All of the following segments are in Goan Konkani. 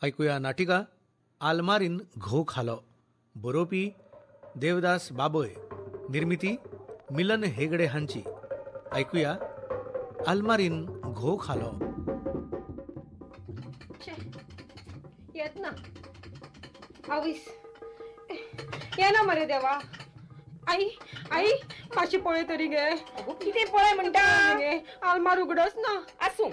ऐकूया नाटिका आलमारीन घोव खालो. बरोवपी देवदास बाबय, निर्मिती मिलन हेगडे हांची. ऐकूया आलमारीन घोव खालो. येत ना आवयस, येना मरे देवा. आई आई मातशी पळय तरी गे. कितें पळय म्हणटा? आलमार उगडच ना. आसूं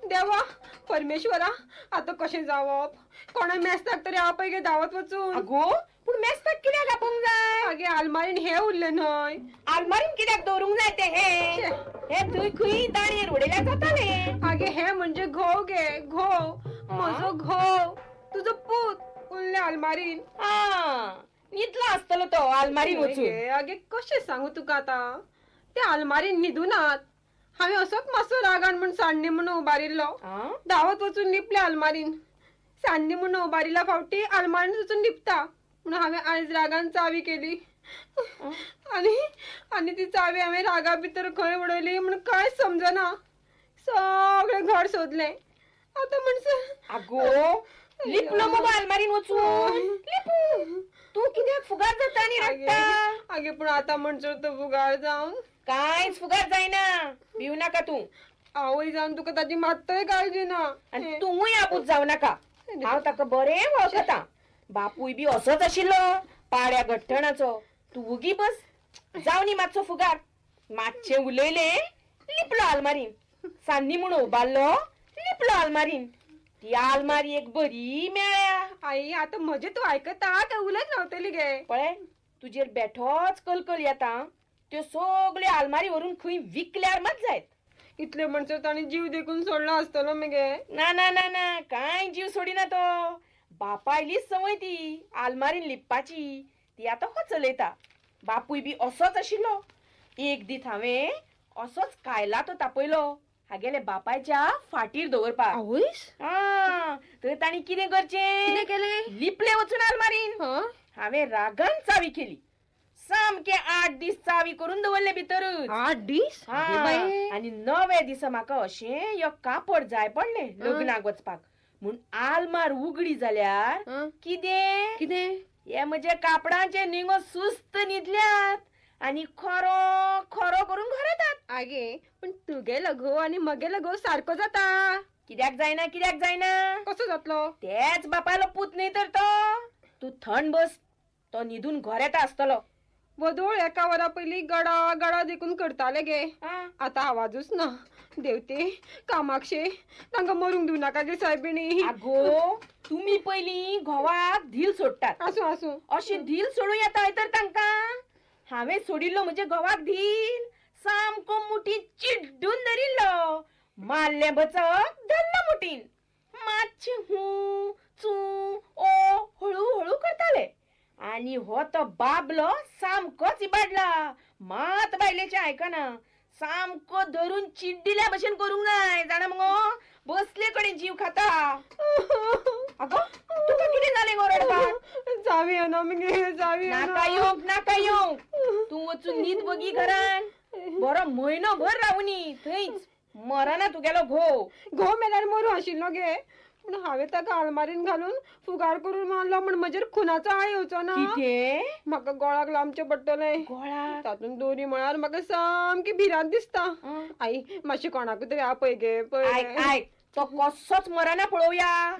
देवा परमेश्वरा, आतां कशें जावप? कोणा मेस्ताक तरी आपय गे धांवत वचून. आगो पूण मेस्ताक कित्याक आपोवंक जाय? आगे आलमारीन हें उरलें न्हय. आलमारीन कित्याक दवरूंक जाय तें? हें हें थंय खंय दाणयेर उडयल्यार जातालें. आगे हें म्हणजे घोव गे, घोव, म्हजो घोव, तुजो पूत उरलें आलमारीन. न्हिदलो आसतलो तो आलमारीन वचून. आगे कशें सांगू तुका आतां, ते आलमारीन न्हिदूनात. हांवें असोच मातसो रागान म्हूण साडणी म्हूण उबारिल्लो, धांवत वचून लिपले आलमारीन. साडणी म्हूण उबारिल्ल्या फावटी आलमारीन वचून लिपता म्हणून हांवें आयज रागान चावी केली. आनी आनी ती चावी हांवें रागा भितर खंय उडयली म्हूण कांयच समजना. सगळें घर सोदलें. आतां म्हणसर आगो लिपलो मगो आलमारीन वचून. लिपू तूं कित्याक फुगार जाता आनी रडटा? आगे पूण आतां म्हणसर तूं फुगार जावन कांयच फुगार जायना. भिव नाका तूं. आवय जावन तुका ताजी मात्तय काळजी ना. आनी तूंय आबूज जावं नाका. हांव ताका बरें वळखता. बापूय बी असोच आशिल्लो पाड्या गठ्ठणाचो. तूं वगी बस, जावं न्ही मातसो फुगार. मातशें उलयलें लिपलो आलमारीन. सान्नी म्हूण उबारलो लिपलो आलमारीन. ती आलमारी एक बरी मेळ्ळ्या. आई आतां म्हजें तूं आयकता काय उलयत रावतली गे? पळय तुजेर बेठोच कलकल येता. त्यो सगल्यो आलमारी व्हरून खंय विकल्यार मात जायत. इतले म्हणसर ताणें जीव देखून सोडला आसतलो मगे. ना ना ना ना, कांय जीव सोडिना तो. बापायलीच संवय ती आलमारीन लिपपाची. ती आतां हो चलयता. बापूय बी असोच आशिल्लो. एक दीस हांवें असोच कायला तो तापयलो हागेले बापायच्या फाटीर दवरपाक. तर ताणी कितें करचें? कितें केलें? लिपले वचून आलमारीन. हांवें रागान चावी केली. सामके 8 दीस चावी करून दवरले भितरूच. 8 दीस? आनी 9व्या दिसा म्हाका अशें एक कापड जाय पडलें लग्नाक वचपाक म्हूण. आलमार उगडी जाल्यार कितें कितें हे म्हजे कापडांचे निंगो सुस्त न्हिदल्यात आनी खरो खरो करून घरातात. आगे पण तुगेलो घोव आनी म्हगेलो घोव सारको जाता. कित्याक जायना? कित्याक जायना? कसो जातलो? तेच बापायलो पूत न्ही तर तो. तूं थंड बस, तो न्हिदून घर येता आसतलो. वदोळ एका वरा पयलीं गडा गडा देखून करताले गे. आतां आवाजूच ना. देवते कामाक्षे, तांकां मरूंक दिवं नाका गे सायबिणी. आगो तुमी पयलीं घोवाक धील सोडटात. आसूं आसूं, अशें धील सोडूं येता तर तांकां. हांवें सोडिल्लो म्हज्या घोवाक धील, सामको मुठी चिड्डून धरिल्लो. मारलें बचक धरलो मुठीन. मातशें हूं चू ओ हळू हळू करताले. आनी हो तो बाबलो सामकोच इबाडला. मात बायलेचें आयकना. सामको धरून चिड्डिल्या भशेन करूंक जाय जाणा मगो. बसले कडेन जीव खाता. आगो तुका कितें जालें गो रडपाक? जावी येना मगे, जावी. नाका येवंक, नाका येवंक. तूं वचून न्हीद बगी घरान. बरो म्हयनो भर रावनी थंयच. मरना तुगेलो घोव. घोव मेल्यार मरूं आशिल्लो गे, पूण हांवें ताका आलमारीन घालून फुगार करून मारलो म्हूण म्हजेर खुनाचो आळ येवचो ना. कितें? म्हाका गोळाक लांबचें पडटलें. गोळाक? तातूंत दोरी म्हळ्यार म्हाका सामकी भिरांत दिसता. आई मातशी कोणाकूय तरी आपय गे. आयक आयक, तो कसोच मरना पळोवया.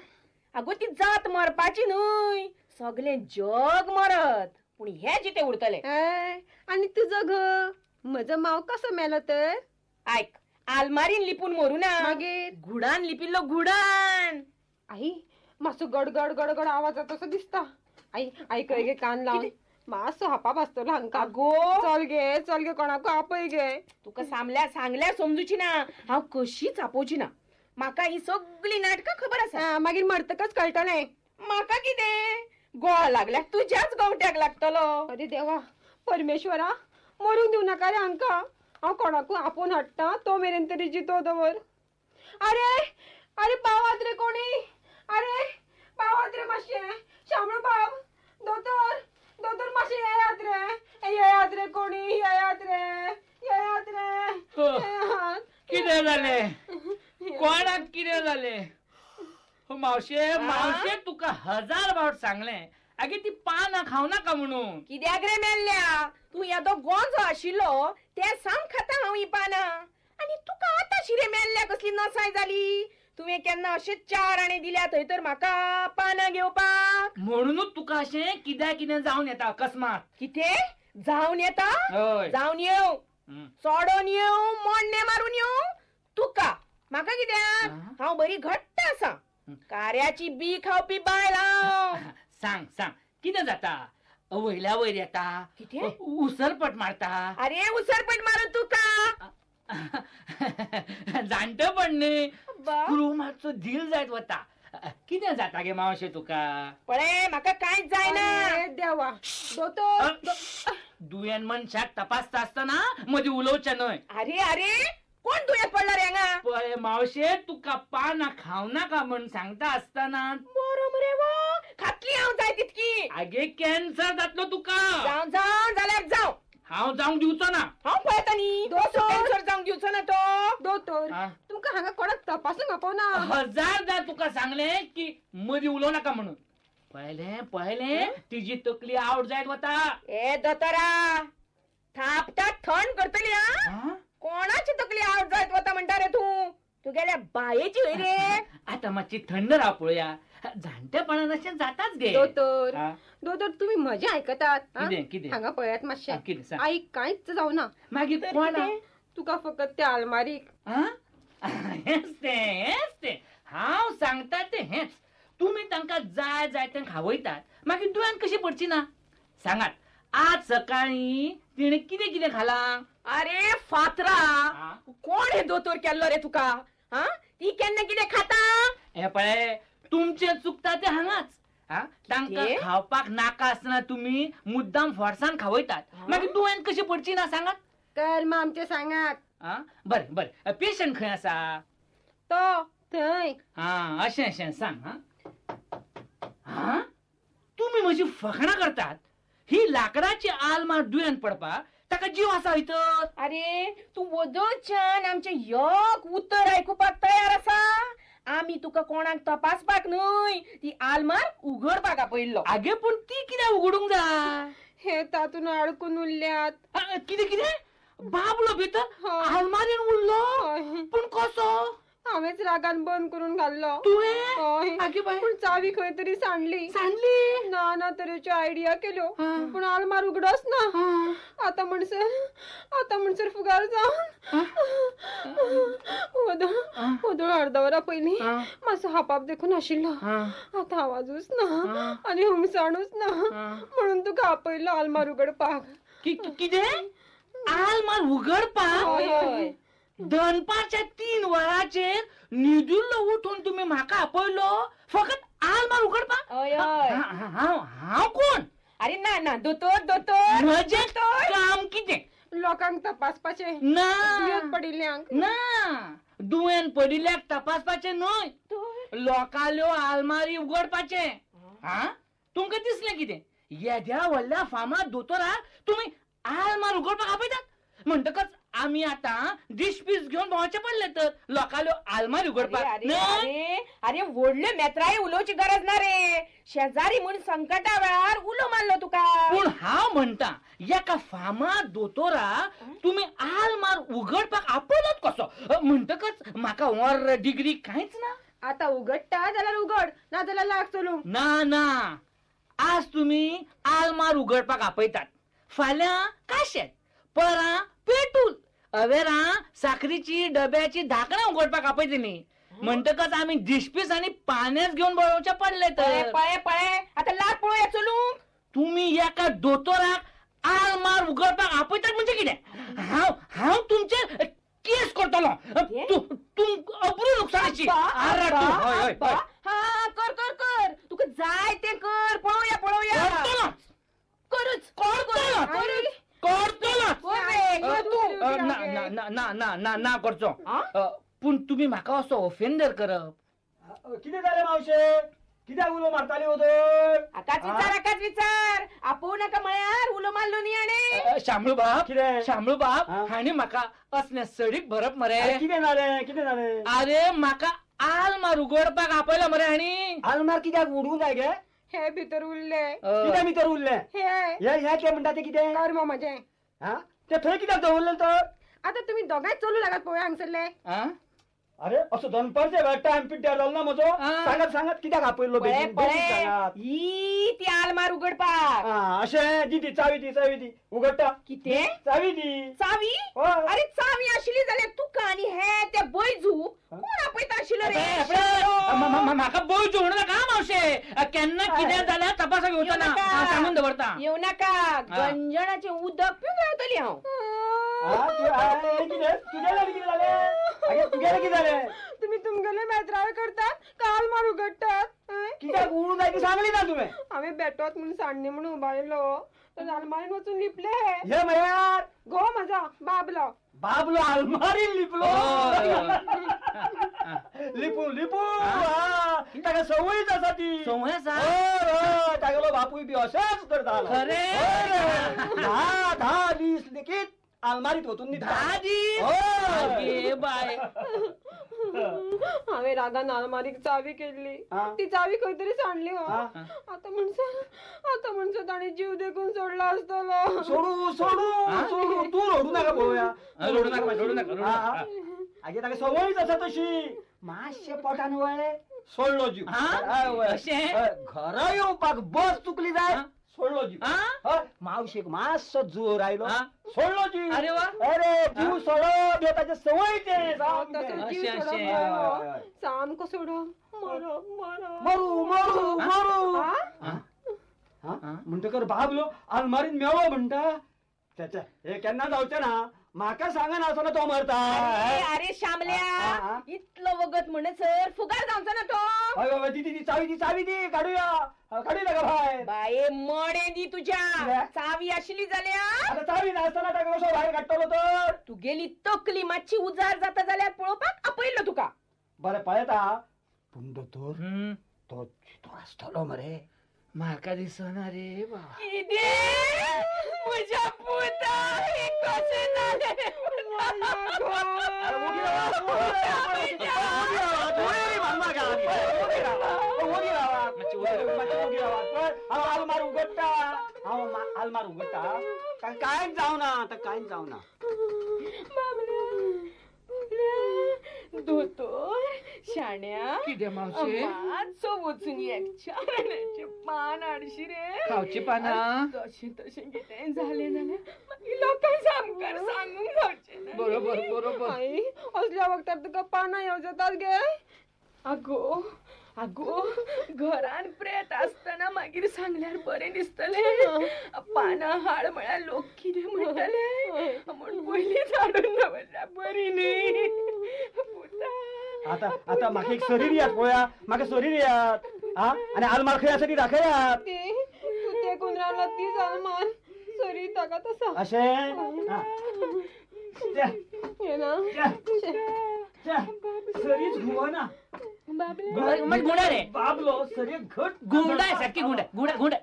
आगो ती जात मरपाची न्हय, सगळें जग मरत पूण हे जिते उरतले. आनी तुजो घोव म्हजो माव कसो मेलो तर? आयक, आलमारीन लिपून मरूं ना, मागीर घुडान लिपिल्लो. घुडान. आई मातसो गडगड गडगड आवाज जाता असो दिसता. आई आयकय गे कान लावन. मातसो हापा आसतलो हांकां. आगो चल गे, चल गे, कोणाकूय आपय गे. तुका सांगल्यार समजुची ना. हांव कशीच आपोवची ना. म्हाका ही सगळीं नाटकां खबर आसा. मागीर मरतकच कळटलें. म्हाका कितें गोळ लागल्यार तुज्याच गोवट्याक लागतलो. अरे देवा परमेश्वरा, मरूंक दिवं नाका रे हांकां. हांव कोणाकूय आपोवन हाडटा, तो मेरेन तरी जितो दवर. अरे अरे पावात रे कोणी, अरे पावात रे मातशें. शामळू बाब, दोतोर दोतोर मातशें येयात रे, येयात रे कोणी, येयात रे, येयात रे. कितें जालें? कोणाक कितें जालें? मावशे मावशे तुका 1000 फावट सांगलें आगे ती पानां खाव नाका म्हणून. कित्याक रे मेल्ल्या, तूं येदो गोंजो आशिल्लो ते साम खाता हांव ही पानां, आनी तुका आतां शिरे मेल्ल्या कसली नसाय जाली. तुवें केन्ना अशें 4 आणे दिल्या थंय तर म्हाका पानां घेवपाक. म्हणूनच तुका अशें कित्याक कितें जावन येता अकस्मात. कितें जावन येता? जावन येवं, चोडोन येवं, मोडणे मारून येवं, तुका म्हाका कित्याक? हांव बरी घट्ट आसा, कार्याची बी खावपी बायल हांव. सांग सांग कितें जाता? वयल्या वयर येता, उसरपट मारता. अरे उसरपट मारून तुका जाणटेपण न्ही, स्क्रू मातसो धील जायत वता. कितें जाता गे मावशे तुका? पळय म्हाका कांयच जायना. देवा दोतोर, दुयेन मनशाक तपासता आसतना मदीं उलोवचें न्हय. अरे अरे कोण दुयेंत पडला रे हांगा? पळय मावशे तुका पानां खाव नाका म्हण सांगता आसतना. बरो मरे वो, खातली हांव जाय तितकी. आगे कॅन्सर जातलो तुका. जावं जावं जाल्यार जावं, हांव जावंक दिवचो ना. हांव पळयता न्ही कॅन्सर जावंक दिवचो ना तो. दोतोर तुमकां हांगा कोणाक तपासूंक आपोवना. 1000दा तुका सांगलें की मदीं उलोवं नाका म्हणून. पळयलें पळयलें तिजी तकली आवट जायत वता. ए दोतोरा थापटा थंड करतली. हा कोणाची तकली आवट जायत वता म्हणटा रे तूं? तुगेल्या बायेची हय रे. आतां मातशी थंड राव पळोवया, जाणटेपणान अशें जाताच गे. दोतोर दोतोर तुमी म्हजें आयकतात? कितें हांगा पळयात मातशें, आईक कांयच जावना. मागीर कोण? तुका फकत त्या आलमारीक. हेंच तें हेंच तें हांव सांगता तें हेंच. तुमी तांकां जाय जाय तें खावयतात, मागीर दुयेंत कशी पडची ना? सांगात आज सकाळीं तिणें कितें कितें खालां? अरे फातरा, कोण हे दोतोर केल्लो रे तुका? हा ती केन्ना कितें खाता? हे पळय तुमचें चुकता तें हांगाच. तांकां खावपाक नाका आसतना तुमी मुद्दाम फोर्सान खावयतात, मागीर दुयेंत कशी पडची ना सांगात? कर्म आमचें सांगात. बरें बरें, पेशंट खंय आसा? तो थंय. हा अशें अशें सांग. हा तुमी म्हजी फकाणां करतात? ही लाकडाची आलमार दुयेंत पडपाक ताका जीव आसा भितर? अरे तूं वदोळच्यान आमचें एक उतर आयकुपाक तयार आसा? आमी तुका कोणाक तपासपाक न्हय, ती आलमार उगडपाक आपयल्लो. आगे पूण ती कित्याक उगडूंक जाय? हे तातूंत आडकून उरल्यात. कितें कितें? बाबलो भितर आलमारीन उरलो? पूण कसो? हांवेंच रागान बंद करून घाल्लो. तुवें? आगे बाय, पूण चावी खंय तरी सांडली. सांडली? ना ना तरेच्यो आयडिया केल्यो, पूण आलमार उगडोच ना. आतां म्हणसर फुगार जावन वदोळ अर्द वरा पयलीं मातसो हापाप देखून आशिल्लो, आतां आवाजूच ना आनी हुमसाणूच ना, म्हणून तुका आपयलो आलमार उगडपाक. कितें? आलमार उगडपाक? दनपारच्या 3 वरांचेर न्हिदिल्लो उठून तुमी म्हाका आपयलो फकत आलमार उगडपाक? हांव कोण? अरे ना ना दोतोर दोतोर, म्हजें काम कितें? लोकांक तपासपाचें ना, दुयेंत पडिल्ल्यांक ना, दुयेंत पडिल्ल्याक तपासपाचें न्हय, लोकांल्यो आलमारी उगडपाचें. हा तुमकां दिसलें कितें? येद्या व्हडल्या फामाद दोतोराक तुमी आलमार उगडपाक आपयतात? म्हणटकच आमी आतां डीश पीस घेवन भोंवचें पडलें तर लोकांल्यो आलमारी उगडपाक. अरे अरे व्हडल्यो मेत्राय उलोवची गरज ना रे, शेजारी म्हूण संकटा वेळार उलो मारलो तुका. पूण हांव म्हणटा एका फामाद दोतोराक तुमी आलमार उगडपाक आपयलोच कसो? म्हणटकच म्हाका वर डिग्री कांयच ना. आतां उगडटा जाल्यार उगड, ना जाल्यार लाग चलूंक. ना ना, आज तुमी आलमार उगडपाक आपयतात, फाल्यां काशेत, परां पेटूल, अवेरा साखरीची डब्याची धाकणां उगडपाक आपयतली. म्हणटकच आमी डिशपीस आनी पानेच घेवन बरोवचें पडलें तर. पळय पळय आतां लाग पळोवया चलूंक. तुमी एका दोतोराक आलमार उगडपाक आपयतात म्हणजे कितें? हांव हांव तुमचेर केस करतलो. तूं अब्रू नुकसानाची. हा कर कर कर, तुका जाय तें कर, पळोवया पळोवया. करूच करतलोच. ना ना ना ना ना करचो. पूण तुमी म्हाका असो ऑफेंडर करप? कितें जालें मावशे? कित्याक उलो मारताली वदळ? आकाच विचार, आकाच विचार, आपोवं नाका म्हळ्यार उलो मारलो न्ही हाणें. शामळू बाब, शामळू बाब हाणें म्हाका असलें सडीक भरप मरे. कितें जालें? कितें जालें? अरे म्हाका आलमार उगडपाक आपयला मरे. आनी आलमार कित्याक उडूंक जाय गे? हे भितर उरले. कितें भितर उरले? हे हे ते म्हणटा ते कितें कर्म म्हजें. हा ते थंय कित्याक दवरलें तर? आतां तुमी दोगांय चलू लागात पळोवया हांगसरले. अरे असो दनपारचे वेळ टायम पिड्ड्यार जालो ना म्हजो. सांगात सांगात कित्याक आपयल्लो? ही ती आलमार उगडपाक. अशें दी ती चावी दी, चावी दी, उगडटा. कितें चावी दी? चावी? अरे चावी आशिल्ली जाल्यार तुका आनी हे ते बैजू कोण आपयता आशिल्लो रे? म्हाका बैजू म्हणू नाका मावशे, केन्ना कितें जाल्यार तपासाक येवचो ना, सांगून दवरता. येवं नाका, गंजणाचें उदक पिवन रावतली हांव. तुगेलें कितें जालें? तुगेलें कितें जालें? तुमी तुमगेले मेत्रावे करतात का आलमार उगडटात? कित्याक उडूं जाय ती सांगली ना तुवें. हांवें बेटोत म्हूण सांडणी म्हूण उबारिल्लो तर आलमारीन वचून लिपले. हे म्हळ्यार घोव म्हजो बाबलो. बाबलो आलमारीन लिपलो? लिपू लिपू ताका संवयच आसा ती. संवय आसा? हय, तागेलो बापूय बी अशेंच करतालो. खरें? 10 10 दीस लेगीत आलमारीत वचून न्हिदता. 10 दीस? बाय, हांवें रागान आलमारीक चावी केल्ली, ती चावी खंय तरी सांडली. हो आतां म्हणसर, आतां म्हणसर ताणें जीव देखून सोडला आसतलो. सोडू सोडू सोडू, तूं रडू नाका पळोवया. रडू नाका, रडू नाका. आगे ताका संवयच आसा तशी. मातशें पोटान वळ्ळें सोडलो जीव. घरा येवपाक बस चुकली जाय सोडलो जीव. मावशेक मातसो जोर आयलो सोडलो जीव. अरे वा, अरे जीव सोडप हे ताचे संवयचें. सामको सोडप, मरप मरप मरू मरू मरू. म्हणटकर बाबलो आलमारीन मेळो म्हणटा. तेचे हे केन्ना जावचें ना, म्हाका सांगना आसतना तो मरता. अरे श्यामल्या, इतलो वगत म्हणसर फुगार जावचो ना तो. हय हय, दी दी चावी दी, चावी दी, काडुया काडुया ताका भायर. बाये मडें दी तुज्या, चावी आशिल्ली जाल्यार. आतां चावी नासतना ताका कसो भायर काडटलो तर? तुगेली तकली मातशी उजार जाता जाल्यार पळोवपाक आपयल्लो तुका. बरें पळयता, पूण दोतोर तो जितो आसतलो मरे? म्हाका दिसना रे बाबा. कितें म्हज्या पुता हें कशें जालें? आलमार उगडटा, हांव आलमार उगडटा, कांयच जावना आतां, कांयच जावना. दोतोर शाण्या, कितें मावशे? मातसो वचून एक चारण्याचें पान हाडशी रे. खावची पानां? तशें तशें कितेंय जालें जाल्यार मागीर लोकां सामकार सांगूंक जावचें ना. बरोबर बरोबर. आई असल्या वखदार तुका पानां येवजतात गे? आगो आगो, घरान प्रेत आसतना मागीर सांगल्यार बरें दिसतलें. पानां हाड म्हळ्यार लोक कितें म्हणटले म्हूण पयलींच हाडून दवरल्यार बरी न्ही. आतां आतां म्हाका एक सरी दियात पळोवया, म्हाका सरी दियात. आं, आनी आलमार खंय आसा ती दाखयात. ती तूं तेकून रावला तीच आलमार, सरी ताका तसा. अशें सरीच घुंवना. गुंडा रे बाबलो, सरी घट गुंडा, सारकी गुंडा गुंडा गुंडा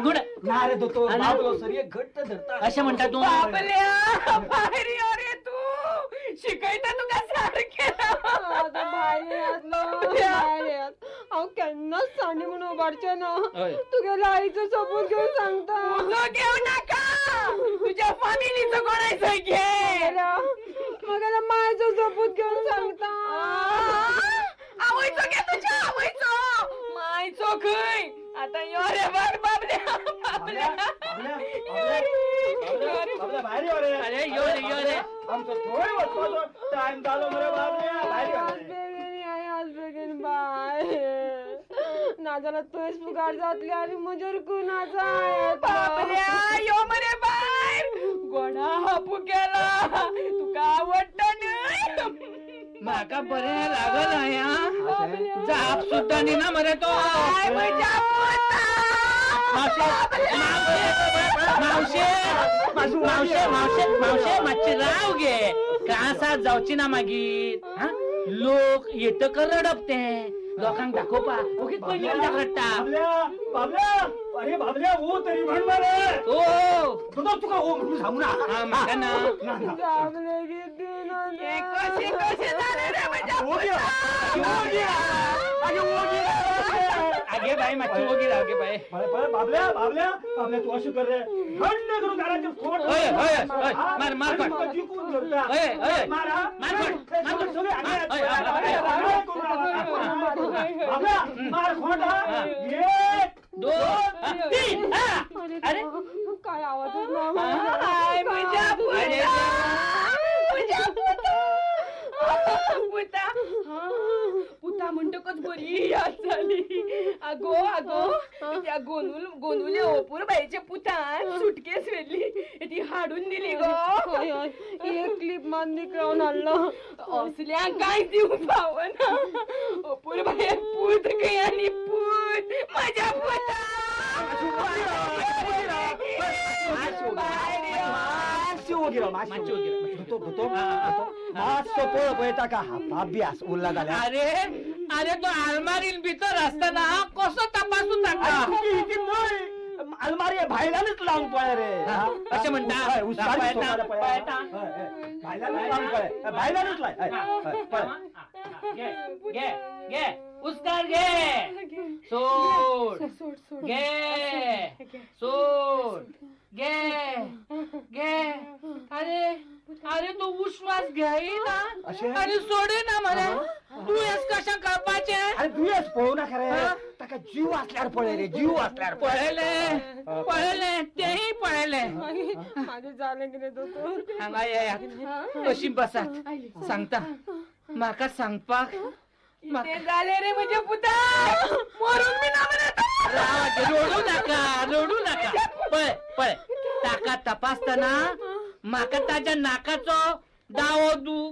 गुंडा. ना रे दोतोर, बाबलो सरी घट्ट धरता अशें म्हणटा तूं? बाबल्या भायर यो रे, तूं शिकयता तुका सारकें. आतां भायर येयात, भायर येयात. हांव केन्नाच सांडी म्हूण उबारचें ना. तुगेल्या आईचो सोबूत घेवन सांगता. म्हजो घेवं नाका, तुज्या फामिलीचो कोणायचो घे. म्हगेल्या मायचो सोबूत घेवन सांगता. आवयचो घे, तुज्या आवयचो, मायचो खंय. आतां यो रे बाय बाबल्या, बाबल्या भायर यो रे. अरे यो रे, यो रे, आमचो थंय वचपाचो टायम जालो मरे बाबल्या. भायर यो रे. बेगीन यात, बेगीन बाय, नाजाल्यार थंयच फुगार जातली आनी म्हजेर कुनाचा. बाबल्या यो मरे भायर, गोडा हापू केला तुका आवडटा न्हय? म्हाका बरें लागना ह्या जाप सुद्दां दिना मरे तो. मावशे मावशे मावशे मावशे मावशे मातशें राव गे, कांसार जावची ना मागीर. लोक येतकर रडप तें. लोकांक दाखोवपाक. ओगीच पयलीं कित्याक रडटा? बाबल्या, अरे बाबल्या, ओ तरी म्हण मरे. ओ दोतोर तुका ओ म्हणून सांगू ना. म्हाका ना. कशें कशें जालें रे म्हज्या? आगे बाई मातशी ओगी राव गे बाई. बाबल्या बाबल्या बाबल्या तूं अशें कर रे, थंड करून दाराचेर खोट. हय हय हय, मार मार खोट. जिखून धरता. हय हय, मार मार खोट. बाबल्या मार खोट. एक दोन तीन. अरे काय आवाजच ना. म्हज्या म्हज्या पुता पुता म्हणटकच बरी याद जाली. आगो आगो, त्या गोनुल गोनुले अपुरबायेच्या पुतान सुटकेस व्हेल्ली, ती हाडून दिली गो. एक क्लिप मान्नी क्रावन हाडलो. असल्यांक कांय दिवंक फावना. अपुरबाये पूत खंय आनी पूत म्हज्या पुता. मातसो पळय पळय ताका अभ्यास उरला जाल्यार. अरे अरे, तो आलमारीन भितर आसतना कसो तपासू ताका? न्हय, आलमारी भायल्यानच लावन पळय रे. अशें म्हणटा? भायल्यानच लावन पळय, भायल्यानच लाय. घे घे घे, उस्कार घे, सोड, घे सोड, घे घे. अरे अरे, तो उश्वास घेयना आनी सोडिना मरे. दुयेंस कशें कळपाचें? अरे दुयेंस पळोवं नाका रे, ताका जीव आसल्यार पळय रे, जीव आसल्यार. पळयलें पळयलें, तेंय पळयलें. मागीर जालें कितें दोतोर? हांगा येयात, अशी बसात, सांगता. म्हाका सांगपाक कितें जालें रे म्हज्या पुता? मरूंक बी ना मरे. रडू नाका रडू नाका. पळय पळय, ताका तपासतना म्हाका ताच्या नाकाचो दावो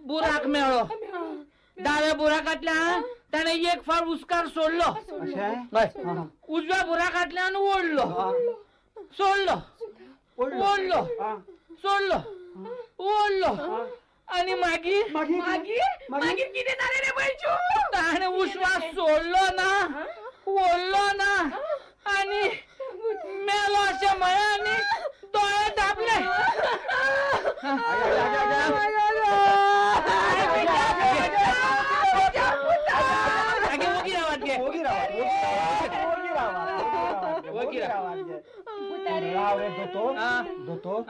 बुराक मेळ्ळो. दाव्या बुराकांतल्यान ताणें एक फावट उस्कार सोडलो, उजव्या बुराकांतल्यान ओडलो, सोडलो, ओडलो, सोडलो, ओडलो. आनी मागीर मागीर मागीर कितें जालें रे बैजू? ताणें उश्वास सोडलो ना, ओडलो ना आनी मेलो अशें म्हळें आनी दोळे धांपले. ओगी रावात गे, ओगी रावात, ओगी रावात. राव रे दोतोर, दोतोर,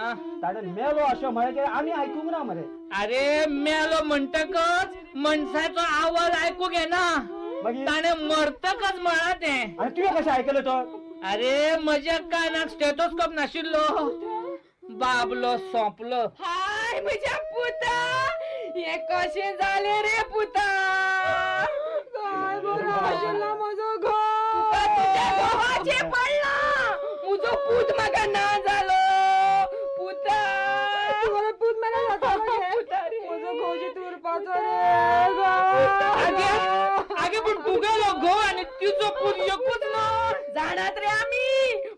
ताणें मेलो अशें म्हळें आमी आयकूंक ना मरे. अरे मेलो म्हणटकच मनशाचो आवाज आयकूंक येना, ताणें मरतकच म्हळां तें. आनी तुवें कशें आयकलें तर? अरे म्हज्या कानाक स्टेथोस्कोप नाशिल्लो. बाबलो सोंपलो. हाय म्हज्या पुता, हें कशें जालें रे पुता? काय बरो आशिल्लो म्हजो घोव. तुका तुज्या घोवाचें पडलां, म्हजो पूत म्हाका ना जालो. पुता, तुगेलो पूत मेला जाता म्हजो घोव जितो उरपाचो रे. आगे आगे, पूण तुगेलो घोव आनी तिचो पूत एकूच ना. जाणात रे आमी,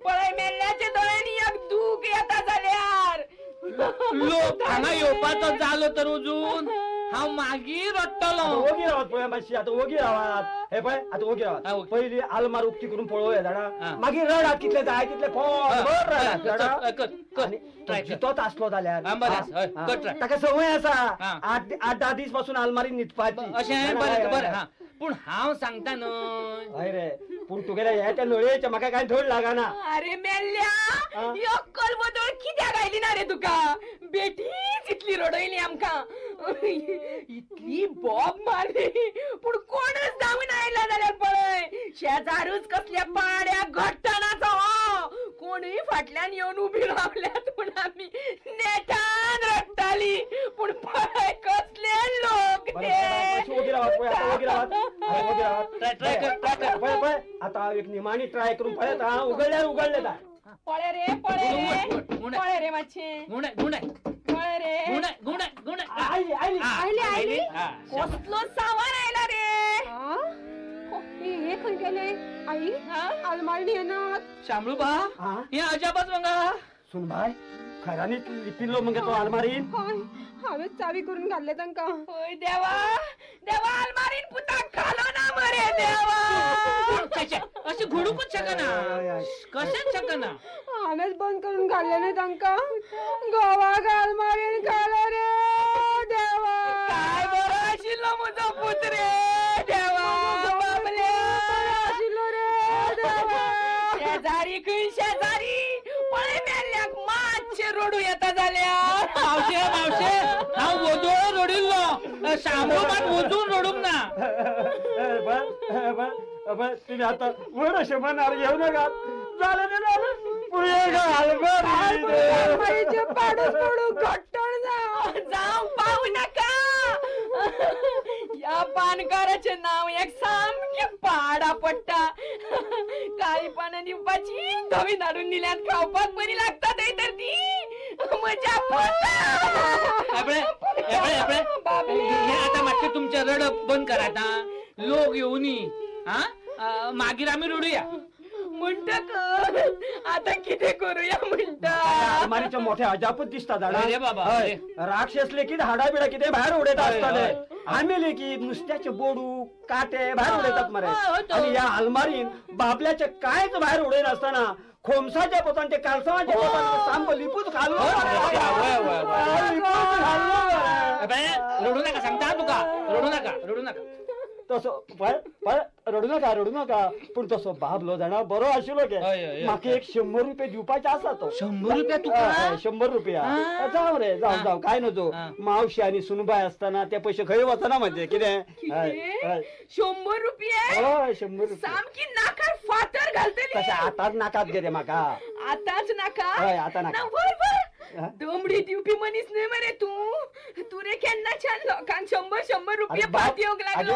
पळय मेल्ल्याच्या दोळ्यांनी एक दूख येता जाल्यार. लोक हांगा येवपाचो जालो तर अजून हांव मागीर रडटलो. ओगी रावात पळय मातशी, आतां ओगी रावात. हे पळय आतां ओगी रावात, पयलीं आलमार उक्ती करून पळोवया जाणा, मागीर रडात कितले जाय तितले पोट रडात. जितोच आसलो जाल्यार ताका संवय आसा 8 10 दीस पासून आलमारी न्हिदपाची. अशें? बरें बरें. पूण हांव सांगता न्हय. हय रे, पूण तुगेल्या हे त्या नळयेच्या म्हाका कांय धड लागना. अरे मेल्ल्या, अक्कल बदल कित्याक आयली ना रे तुका? बेठीच इतली रडयली आमकां, इतली बोब मारली, पूण कोणच धांवून आयला जाल्यार पळय शेजारूच कसल्या पाड्या घट्टणाचो कोणूय फाटल्यान येवन उबी रावल्यात म्हूण आमी नेटान रडटाली, पूण पळय कसले लोक ते. आता एक निमाणी ट्राय करून पळयता, उगडल्यार उगडले. पळय रे पळय रे पळय रे मातशें पळय रे. आयली आयली आयली आयली. कसलो सामान आयला रे. हे खंय गेले आई? आलमारी येनात. शामळू बा, हे अजापच मगा. सुन बाय, खऱ्यांनीच लिपिल्लो मगे तो आलमारीन. हय, हांवें चावी करून घाल्ले तांकां. हय देवा देवा, आलमारीन पुताक घालो ना मरे देवा. अशें घडूंकच शकना, कशेंच शकना. हांवेंच बंद करून घाल्लें न्ही तांकां. घोवाक आलमारीन खालो रे देवा. काय बरो आशिल्लो म्हजो पूत रे देवा. बाबल्या आशिल्लो रे देवा. शेजारी खंय शेजारी पळय मेल्ल्याक मातशें रडू येता जाल्यार. मावशे मावशे हांव वदोळ रडिल्लो, शांबो मात वचून रडूंक ना. तुम्ही आता व्हड अशें मनार घेवं नाकात. जालें तें जालें. आलमारीचें पाडूच पडूं घट्टण जावं. जावं पावूं नाका. ह्या पानकाराचें नांव एक सामकें पाडा पडटा. काळी पानां दिवपाची धवी धाडून दिल्यात, खावपाक बरी लागता थंय तर ती. म्हज्या आतां मातशें तुमचें रडप बंद करात. लोक येवनी हा, मागीर आमी रडुया. म्हणटकच आतां कितें करुया म्हणटा. आलमारीच्या मोठे अजापूच दिसता जाणा. अरे बाबा, राक्षस लेगीत हाडा बिडा कितें भायर उडयता आसतले. आमी लेगीत नुस्त्याचे बोडू काटे भायर उडयतात मरे. आनी ह्या आलमारीन बाबल्याचे कांयच भायर उडयनासतना खोमसाच्या पोतान ते कालसांवाच्या पोतान सामको लिपूच खाल्लो. रडू नाका सांगता तुका, रडू नाका रडू नाका. तसो पळय रडू नाका रडू नाका. पूण तसो बाबलो जाणा बरो आशिल्लो गे. म्हाका एक 100 रुपये दिवपाचे आसा तो. 100 रुपया तुका? 100 रुपया. जावं रे जावं जावं काय नजो. मावशी आनी सुनबाय आसतना ते पयशे खंय वचना म्हणजे कितें. 100 रुपये? हय 100 रुपये. सामकी नाकार फातर घालतली. तशें आतांच नाकात गे रे म्हाका. आतांच नाका? हय आतां नाका. दमडी दिवपी मनीस न्हय मरे तूं. तूं रे केन्नाच्यान लोकांक 100 100 रुपये पात येवंक लागलो.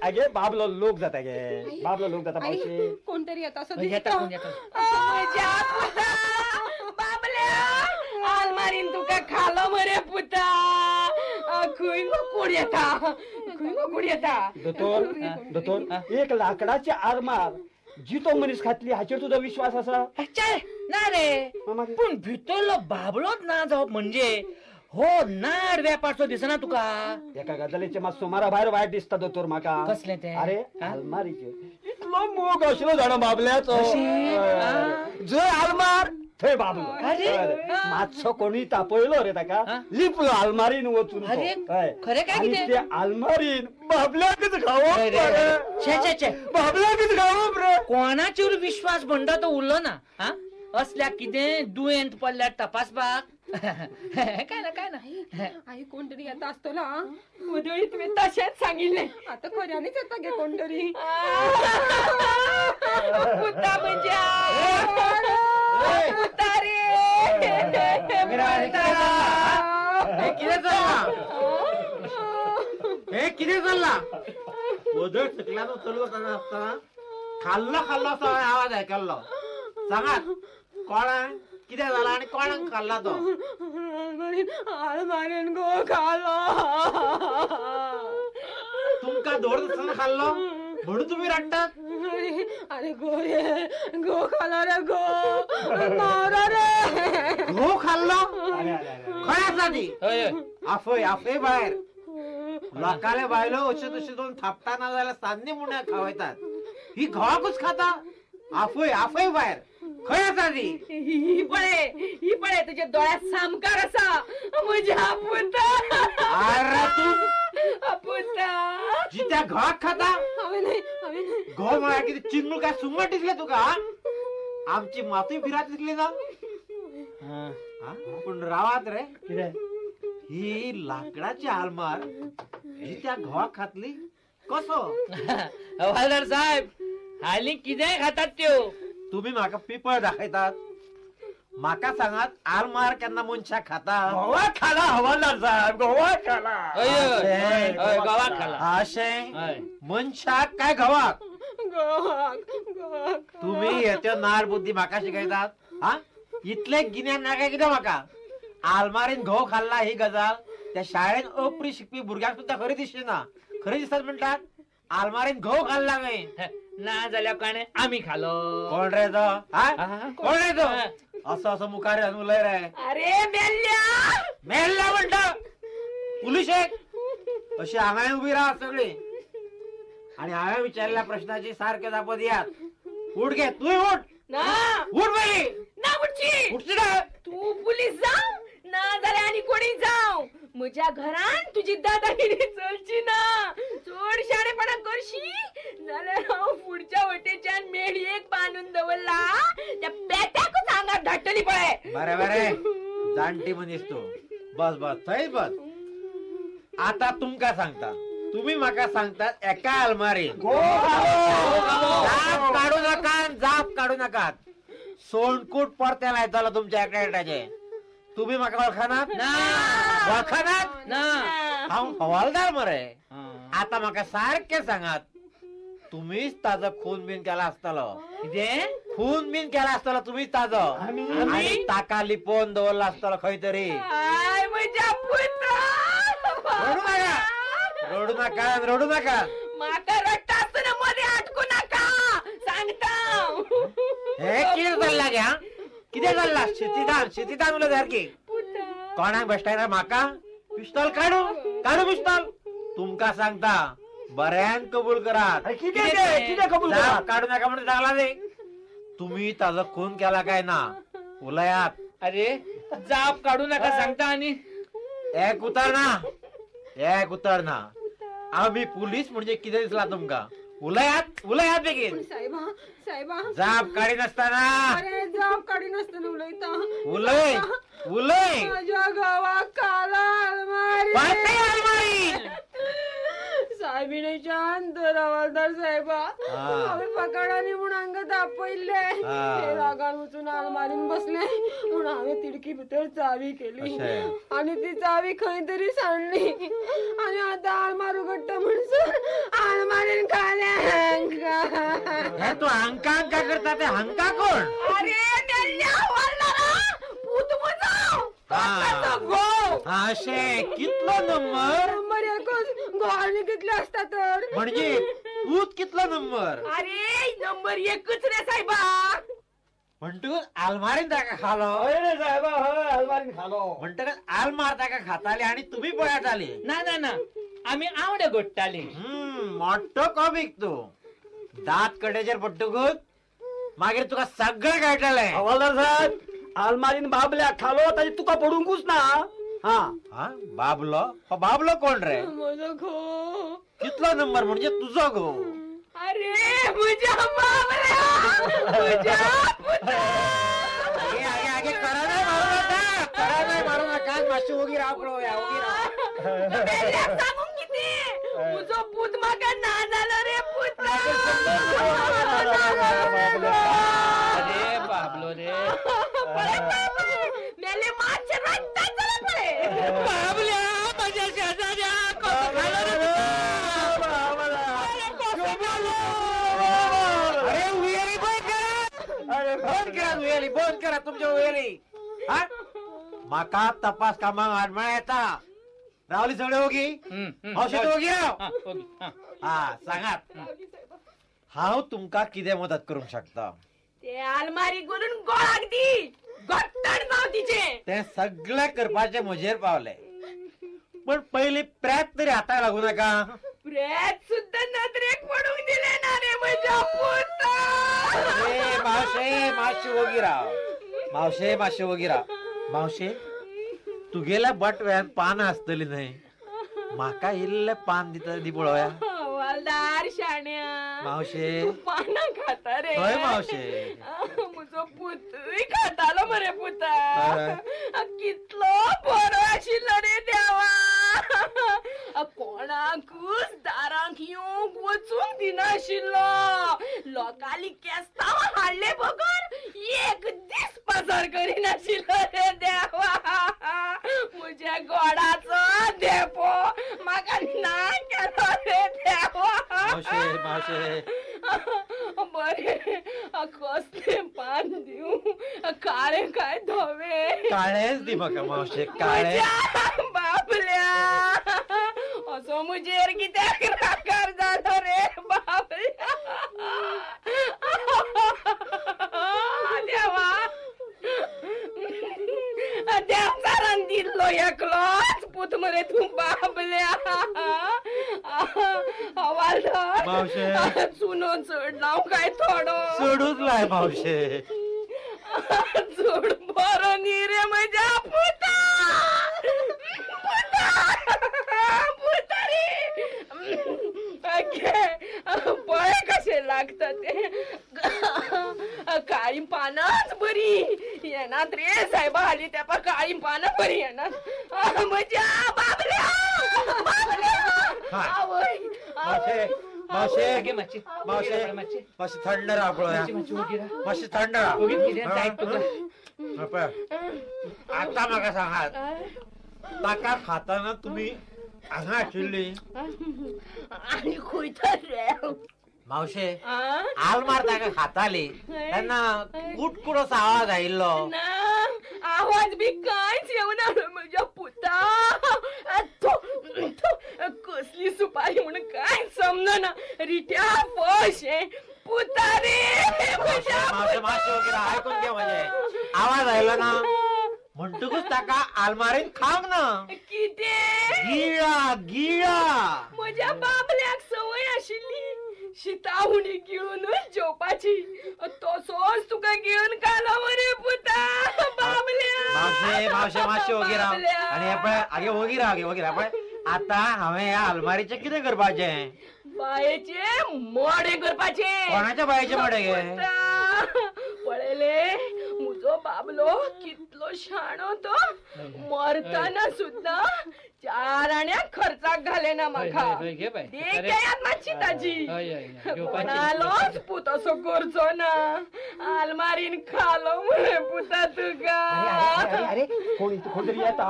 आगे बाबलो लोक जाता गे, बाबलो लोक जाता. मावशी कोण तरी येता असो दिसता. म्हज्या पुता बाबल्या आलमारीन तुका खालो मरे पुता. खंय गो कोण येता, खंय गो कोण येता. दोतोर दोतोर एक लाकडाचे आरमार जितो मनीस खातली हाचेर तुजो विश्वास आसा? ना रे, पूण भितरलो बाबलोच ना जावप म्हणजे हो नाड व्यापारचो दिसना तुका. एका गजालीचे मात सुमारा भायर वायट दिसता दोतोर म्हाका. कसलें तें? अरे आलमारीचे इतलो मोग आशिल्लो जाणा बाबल्याचो. जंय आलमार थंय बाबलो. मातसो कोणी तापयलो रे ताका, लिपलो आलमारीन वचून. खरें काय कितें? ते आलमारीन बाबल्याकच खावप, बाबल्याकच खावप रे. कोणाचेर विश्वास म्हणटा तो उरलो ना. हा असल्या कितें दुयेंत पडल्यार तपासपाक. काय ना काय ना. आई कोण तरी येता आसतलो. वदळी तुवें तशेंच सांगिल्लें. आतां खऱ्यांनीच येता गे कोण तरी. पुता म्हज्या पुता रे. कितें चल्लां हें? कितें चल्लां? वदळ सकल्यान चलू वतना आसतना खाल्लो खाल्लो असो हांवें आवाज आयकल्लो. सांगात कोणाक कितें जालां आनी कोणाक खाल्ला तो? आलमारीन गो खालो. तुमकां दवर आसतना खाल्लो म्हणून तुमी रडटात? अरे गो रे गो खालो रे गो मावरो रे. गो खाल्लो? खंय आसा ती? आफय आफय भायर. लोकांले बायलो अश्यो तश्यो दोन थापटा ना जाल्यार सान्नी मुण्या खावयतात. ही घोवाकूच खाता. आफय आफय भायर. खंय आसा ती? ही पळय ही पळय तुज्या दोळ्यात सामकार आसा म्हज्या पुता. अरे तूं पुता जित्या घोवाक खाता? घोव म्हळ्यार कितें चिन्नू काय सुंगट दिसलें तुका? आमची मातूय भिरांत दिसली ना. पूण रावात रे, ही लाकडाची आलमार जित्या घोवाक खातली कसो? हवालदार साहेब हालीं कितेंय खातात त्यो. तुम्ही म्हाका पिपळ दाखयतात, म्हाका सांगात आलमार केन्ना मनशाक खाता? गोवा खाला हवालदार साहेब, गोवा खाला. गोवा खाला अशें? मनशाक काय घोवाक? तुम्ही हेत्यो नार बुद्धी म्हाका शिकयतात? हा इतलें गिन्यान नाका कितें म्हाका? आलमारीन घोव खाल्ला ही गजाल त्या शाळेन अपरी शिकपी भुरग्यांक सुद्दां खरी दिसची ना. खरी दिसतात म्हणटात आलमारीन घोव खाल्ला खंय. ना जाल्यार कोणे आमी खालो. कोण रे तो? कोण रे तो? असो असो मुखार येवन उलय रे. अरे मेल्ल्या मेल्ल्या म्हणटा पुलिशेक अशी हांगाय उबी राहा सगळी. आणि हांवें विचारल्या प्रश्नाची सारखे जापो दियात. उठ घे तूं, उठ ना, उठ बाई. ना उठची, उठची ना. तू पुलीस जाव ना जाल्यार आनी कोणी जाव, म्हज्या घरान तुजी दादागिरी चलची ना. चड शाणेपणा करशी जाल्यार हांव फुडच्या वटेच्यान मेळयेक बांदून दवरला त्या पेट्याकूच आंगार धाडटली पळय. बरें बरें, जाणटी मनीस तूं. बस बस थंयच बस. आता तुमकां सांगता, तुम्ही म्हाका सांगतात एका आलमारीन जाप काडू नाकात, जाप काडू नाकात. सोणकूट परते लायतलो तुमच्या एकट्या एकट्याचे. तुम्ही म्हाका वळखनात? वळखनात? हांव हवालदार मरे. आता म्हाका सारकें सांगात, तुम्हीच ताजो खून बीन केला आसतलो. कितें खून बीन केला आसतलो तुम्हीच ताजो, आनी ताका लिपोवन दवरला आसतलो खंय तरी. रडू नाका, रडू नाका, रडू नाका. म्हाका रडटा आसतना मदें आटकू नाका, सांगता. हे कितें चल्लां गे? कितें चल्लां? शेतीदान शेतीदान उलय सारकी. कोणाक बेश्टायना म्हाका? पिस्तोल काडू, काडू पिस्तोल. तुमकां सांगता, बऱ्यान कबूल करात. कितें कबूल करात? काडू नाका म्हणून सांगला न्ही. तुम्ही ताजो खून केला काय ना उलयात. अरे जाप काडू नाका सांगता आनी एक उतर ना, एक उतर ना. आमी पुलीस म्हणजे कितें दिसला तुमकां? उलयात, उलयात बेगीन. साहेबा, साहेबा, जाप काडी नासतना. अरे जाप काडी नासतना उलयता. उलय उलय. माझ्या गावाक काला आलमारी, आलमारी. सायबिणेच्यान तर हवालदार साहेबा, हांवें फकाणांनी म्हूण हांगा दापयल्ले. ते रागान वचून आलमारीन बसले म्हूण हांवें तिडकी भितर चावी केली आनी ती चावी खंय तरी सांडली आनी आतां आलमार उगडटा म्हणसर आलमारीन खालें. तूं हांका हांका करता ते हांका कोण? अरे मेल्ल्या हवालदारा, पूत म्हजो. अशें कितलो नंबर? नंबर एकच. घोवांनी कितले आसता तर? म्हणजे पूत कितलो नंबर? अरे नंबर एकच रे साहेबा. म्हणटकच आलमारीन ताका खालो. हय रे साहेबा, हय आलमारीन खालो. म्हणटकच आलमार ताका खाताली आनी तुमी पळयताली. ना ना ना, आमी आवडे गोडटाली. मोठो कॉमीक तूं. दांत कडेचेर पडटकूच मागीर तुका सगळें कळटलें. हवालदार साहेब, आलमारीन बाबल्याक खालो ताजी तुका पडूंकूच ना. हा बाबलो? हो बाबलो कोण रे? म्हजो घोव. कितलो नंबर म्हणजे तुजो घोव? अरे म्हज्या बाबल्या, म्हज्या पुता. आगे आगे करा नाही मारू नका, करा नाही मारू नका. मातशी ओगी राव पळोवया, ओगी राव. मेल्ल्याक सांगूंक कितें, म्हजो पूत म्हाका ना जालो रे पुता. अरे बाबलो रे, पळय पळय मेले मातशें रडटा जाल्यार पळय. बाबल्या म्हज्या शेजाऱ्या कसो खालो रे. अरे हुयेली बंद करा, बंद करा हुयेली, बंद करा तुमच्या हुयेली. म्हाका तपास कामाक आडमेळ येता. रावली सगळे ओगी? मावशे तूं ओगी राव. हा सांगात, हांव तुमकां कितें मदत करूंक शकता? ते आलमारी करून गोळाक दी, गट्टण जाव तिचें. ते सगळें करपाचें म्हजेर पावलें, पण पयलीं प्रेत तरी हाताक लागूं नाका. प्रेत सुद्दां नदरेक पडूंक दिलें ना रे म्हज्या पुता. मावशे मातशी ओगी राव, मावशे मातशी ओगी राव. मावशे तुगेल्या बटव्यान पानां आसतली न्हय? म्हाका इल्लें पान दिता दी पळोवया. हवालदार शाण्या, मावशे तूं पानां खाता रे? हय मावशे. म्हजो पुतूय खातालो मरे पुता. कितलो बरो आशिल्लो रे देवा. कोणाकूच दारांक येवंक वचूंक दिनाशिल्लो. लोकांली केस्तांवां हाडले बगर एक दीस पासार करिनाशिल्लो रे देवा. म्हज्या गोडाचो धेंपो म्हाका ना केलो रे देवा. मावशे मावशे बरें, कसलें पान दिवं? काळें काय धवें? काळेंच दी म्हाका मावशे, काळें. बाबल्या असो म्हजेर कित्याक रागार जालो रे बाबल्या. देवा, देवचारान दिल्लो एकलोच पूत मरे तूं बाबल्या. हवालदार मावशे. चुनो चड लाव काय थोडो चडूच लाय मावशे. चड बरो न्ही रे म्हज्या पुता पुता पुता रे. घे पळय कशें लागता ते. काळी पानांच बरी येनात रे सायबा, हालीं तेंपा काळी पानां बरी येनात. म्हज्या बाबल्या बाबल्या आवय मावशे मावशे मावशे मातशें थंड राव पळोवया, मातशें थंड राव. आतां म्हाका सांगात, ताका खाताना तुमी हांगा आशिल्ली आनी खंय तर रे मावशे? आलमार ताका खाताली तेन्ना कुटकुट असो आवाज आयिल्लो ना? आवाज बी कांयच येवना म्हज्या पुता. कसली सुपारी म्हणून कांयच समजना. रिट्या फश पुता रे. मातशें आयकून घे, म्हजें आवाज आयलो ना म्हणटकूच ताका आलमारीन खावंक ना. कितें? गिळा गिळा. म्हज्या बाबल्याक संवय आशिल्ली शिताहुणी गिळूनच जेवपाची, तसोच तुका गिळून खालो मरे पुता बाबल्या. मावशे मावशे मातशें ओगी राव. आनी हें पळय, आगे ओगी राव, आगे ओगी राव. पळय आतां हांवें ह्या आलमारीचें कितें करपाचें? बायेचें मडें करपाचें. कोणाच्या बायेचें मडें गे? पळयलें म्हजो बाबलो कितलो शाणो तो, मरतना सुद्दां 4 आण्याक खर्चाक घाले ना म्हाका. देख घेयात मातशी ताजी. कोणालोच पूत असो करचो ना. आलमारीन खालो म्हणे पुता तुका. कोणतरी येता.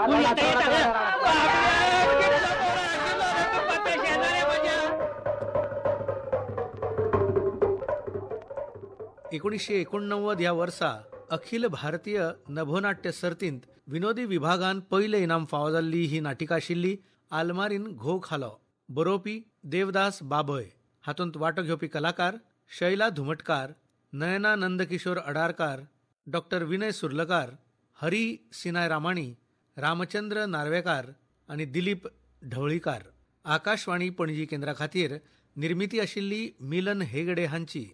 एकोणीसशे 89 ह्या वर्सा अखिल भारतीय नभोनाट्य सर्तींत विनोदी विभागान पयलें इनाम फावो जाल्ली ही नाटिका आशिल्ली आलमारीन घोव खालो. बरोवपी देवदास बाबय. हातूंत वांटो घेवपी कलाकार शैला धुमटकार, नयना नंदकिशोर अडारकार, डॉक्टर विनय सुर्लकार, हरी सिनाय रामाणी, रामचंद्र नार्वेकार आनी दिलीप ढवळीकार. आकाशवाणी पणजी केंद्रा खातीर निर्मिती आशिल्ली मिलन हेगडे हांची.